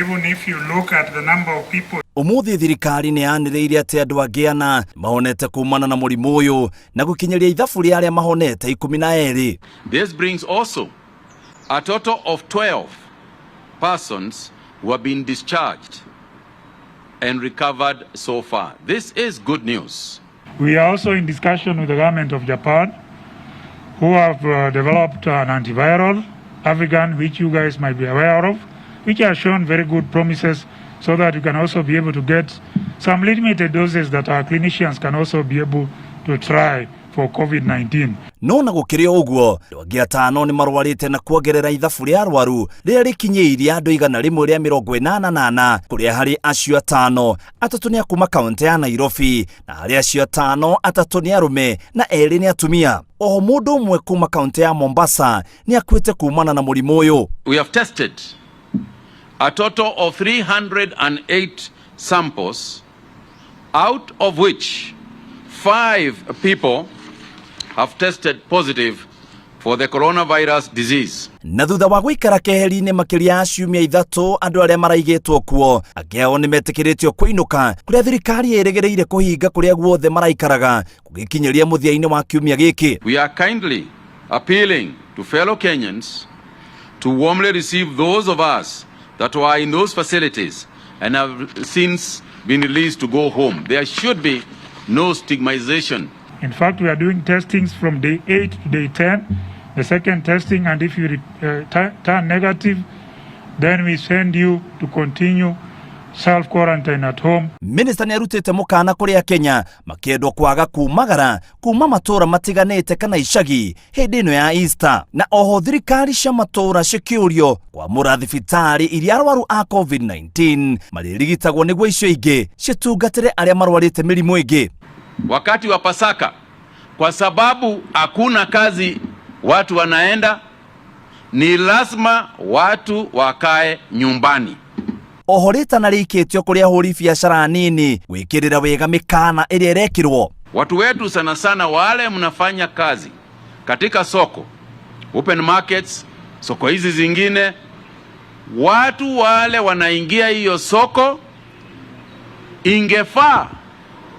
Even if you look at the number of people Ũmũthĩ thirikari nĩ yanĩrĩire atĩ andũ angĩ ana mahonete kumana na mũrimũ ũyũ na gũkinyĩria ithabu rĩa arĩa mahonete 12. This brings also a total of 12 persons who have been discharged and recovered so far. This is good news. We are also in discussion with the government of Japan, who have developed an antiviral, Avigan, which you guys might be aware of, which has shown very good promises, so that you can also be able to get some limited doses that our clinicians can also be able to try for COVID-19. No na gũkĩrĩ o ũguo, andũ angĩ atano nĩ marwarĩte na kuongerera ithabu rĩa arwaru rĩrĩa rĩkinyĩirie andũ 184, kũrĩa harĩ acio atano, atatũ nĩ a kuma kaũntĩ ya Nairobi, na harĩ acio atano, atatũ nĩ arũme na erĩ nĩ atumia. Oho mũndũ ũmwe kuma kaũntĩ ya Mombasa nĩ akuĩte kumana na mũrimũ ũyũ. We have tested a total of 308 samples, out of which 5 people have tested positive for the coronavirus disease. Na thutha wa gũikara keheri-inĩ makĩria ya ciumia 3, andũ arĩa maraigĩtwo kuo angĩ ao nĩ metĩkĩrĩtio kũinũka, kũrĩa thirikari ĩrĩgĩrĩire kũhinga kũrĩa guothe maraikaraga gũgĩkinyĩria mũthia-inĩ wa kiumia gĩkĩ. We are kindly appealing to fellow Kenyans to warmly receive those of us that were in those facilities and have since been released to go home. There should be no stigmatization. In fact, we are doing testings from day 8 to day 10, the second testing, and if you turn negative, then we send you to continue self-quarantine at home. Minista nĩ arutĩte mũkana kũrĩ Akenya makĩendwo kwaga kumagara kuma matũra matiganĩte kana icagi hĩndĩ ĩno ya Easter, na oho thirikari cia matũra cikĩũrio kwamũra thibitarĩ iria arwaru a COVID-19 marĩrigitagwo nĩguo icio ingĩ citungatĩre arĩa marwarĩte mĩrimũ ĩngĩ. Wakati wa Pasaka, kwa sababu hakuna kazi, watu wanaenda, ni lazima watu wakae nyumbani. Oho rĩtana rĩikĩtio kũrĩ ahũri biacara nini gwĩkĩrĩra wega mĩkana ĩrĩa ĩrekĩrwo. Watu wetu sana sana wale mnafanya kazi katika soko, open markets, soko hizi zingine, watu wale wanaingia hiyo soko,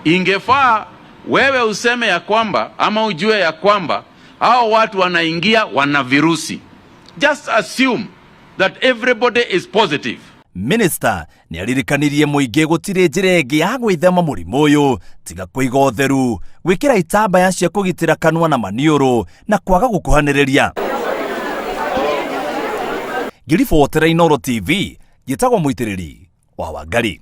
ingefaa wewe useme ya kwamba ama ujue ya kwamba hao watu wanaingia wana virusi. Just assume that everybody is positive. Minister nĩ aririkanirie mũingĩ gũtirĩ njĩra ĩngĩ ya gwĩthema mũrimũ ũyũ tiga kũiga ũtheru, gwĩkĩra itambaya cia kũgitĩra kanua na maniũrũ na kwaga gũkuhanĩrĩria. Ngĩribotera Inooro TV, njĩtagwo Mũitĩrĩri wa Wangari.